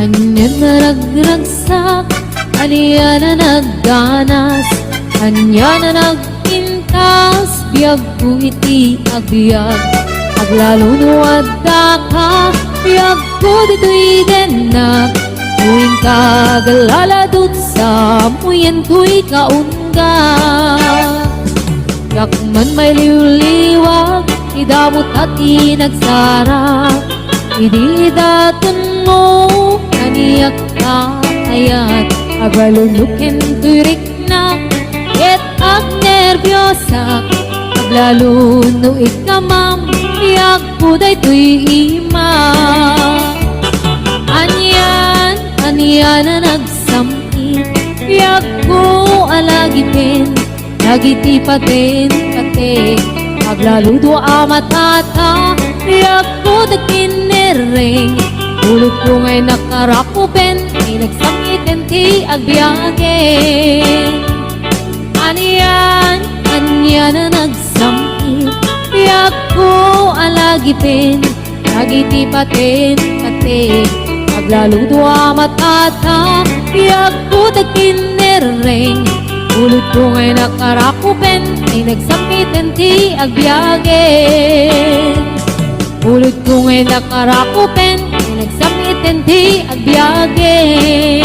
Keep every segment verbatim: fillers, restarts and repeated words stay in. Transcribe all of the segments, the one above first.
Ania a nagragsak, ania a nagdanas, ania a nagpintas, biagko iti agbiag. Aglalo no addaka, biagko ditoy dennak. No inka aglaladut, samuyentoy kaunga. Diak man mailiwliwag, ti damo ta ti nagsarag. Idi datenmo, kaniak kaayat, aglalo no kentoy riknak, ket agnerbiosak, aglalo no ikkamam, biagko daytoy ima. Anian, anian a nagsam-it, biagko a lagipen, dagiti paten-patek, aglalo no a matata, biagko dagiti nerreng, pulotko nga innak a rakupen, ti nagsam-iten ti agbiagen. Anian, anian a nagsam-it, biagko a lagipen, dagiti paten-patek, aglalo no a matata, biagko dagiti nerreng, pulotko nga innak a rakupen, ti nagsam-iten ti agbiagen. Pulotko nga innak a rakupen, ti nagsam-iten ti agbiagen.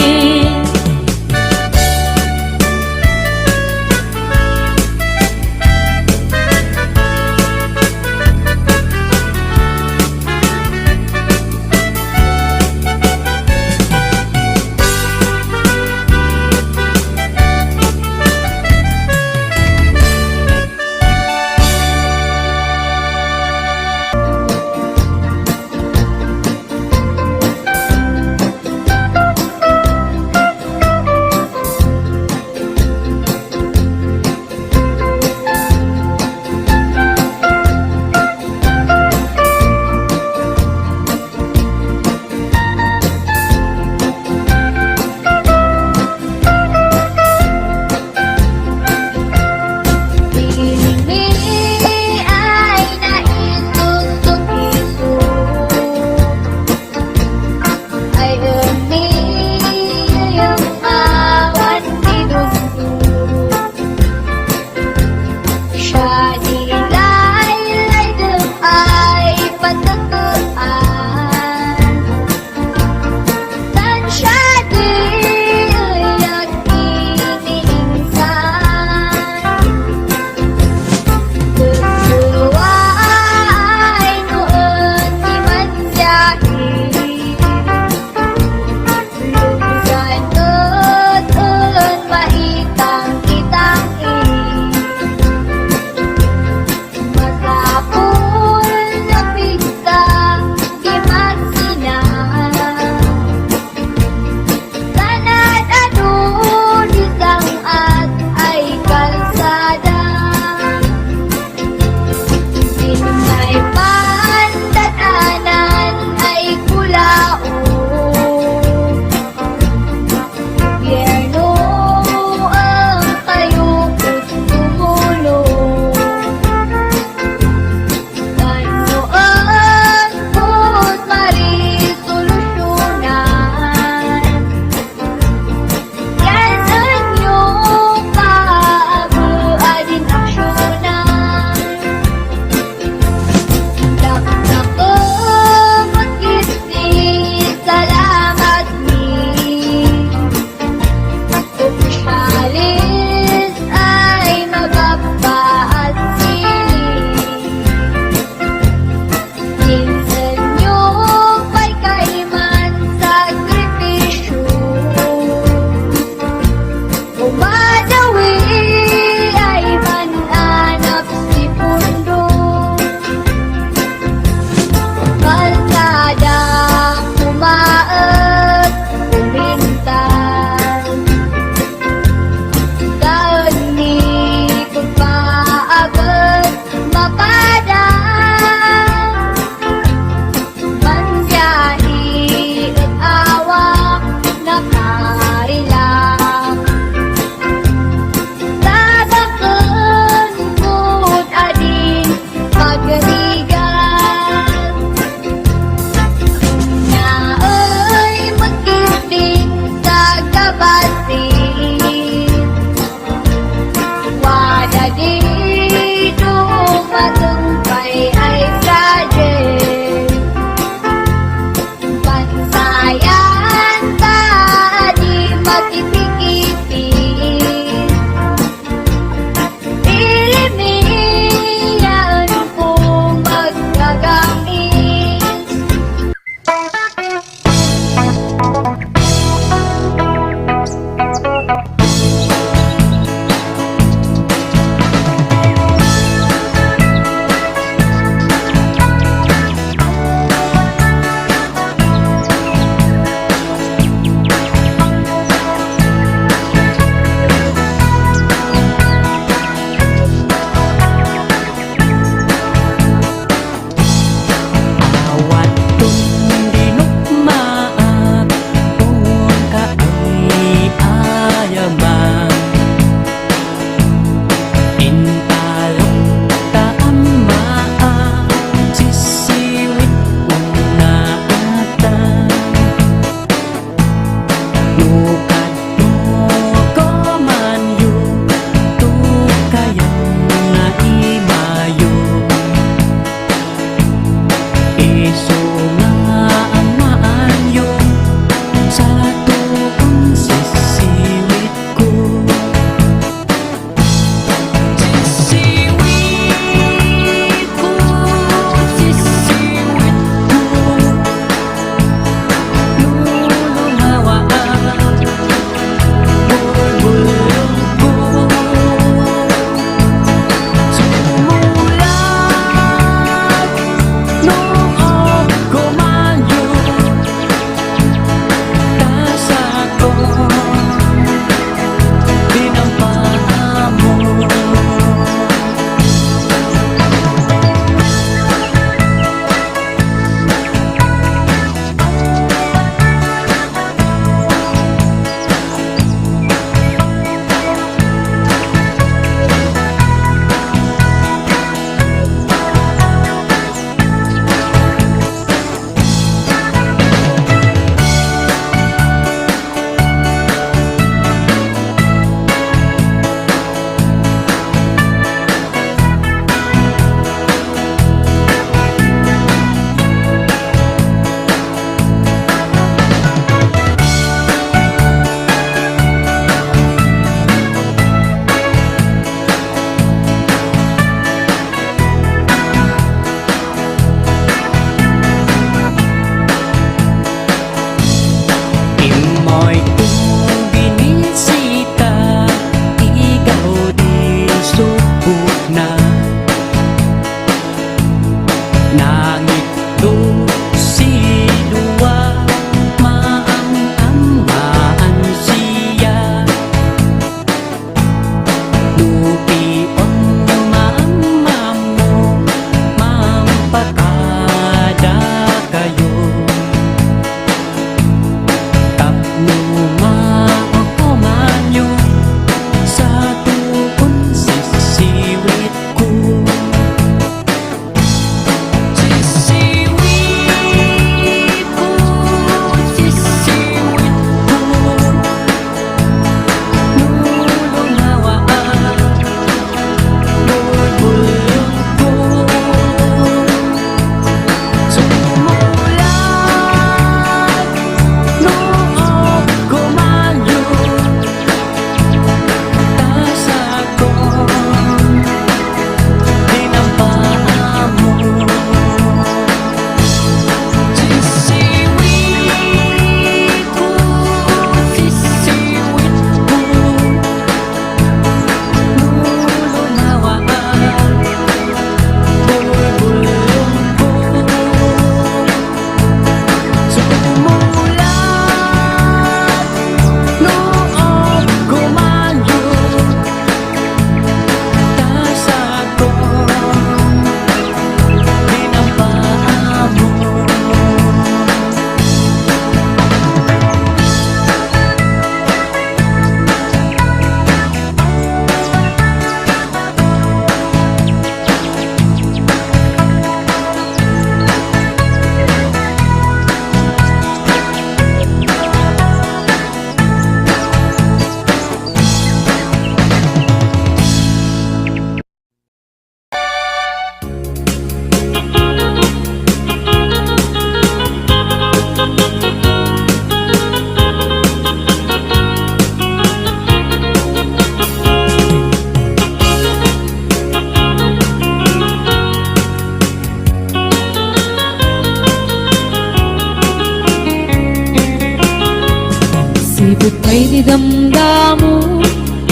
Pay ti damdamo,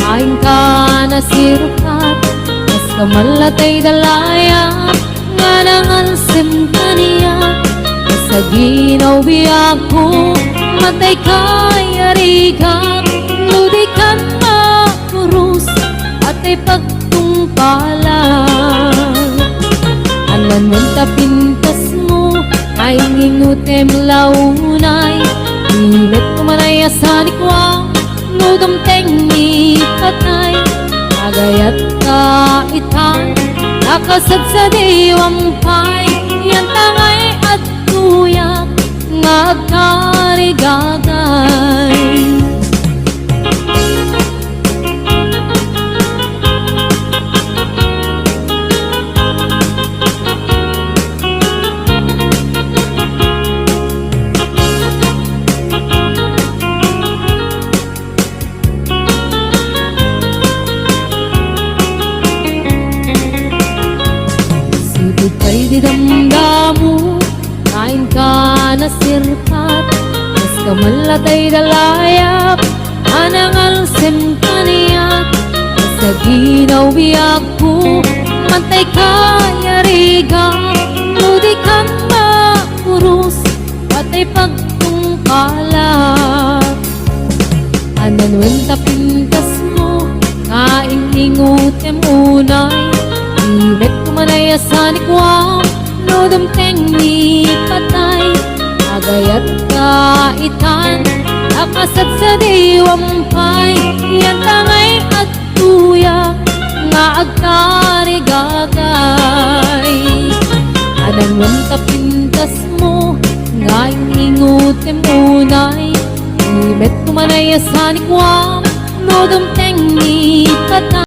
ain ka nasirpat, kas kamallatay dalayap, nga nangalsem kaniak. Sa ginaw biagko, matay kay arigak, no di kan makurus, atay pagtungpalan. Anan wen ta pintasmo, ay ingutem la unay, imet ko manay a sanikua, no dumteng ni patay, agayat ka itan, nakasadsadiwam pay, yan tangay adtoyak nga agtarigagay. Sipud pay ti damdamo, ain ka nasirpat, kas kamallatay dalayap, a nangalsem kaniak. Sa ginaw biagko, matay kay arigak, no di kan makurus, atay pagtungpalan. Anan wen ta pintasmo, nga in-ingutem unay, imet ko manay a sanikua, no dumteng ni patay, agayat ka itan, nakasadsadiwam pay, yan tangay adtoyak nga agtarigagay. Anan wen ta pintasmo, nga in-ingutem unay, imet ko manay a sanikua, no dumteng ni patay.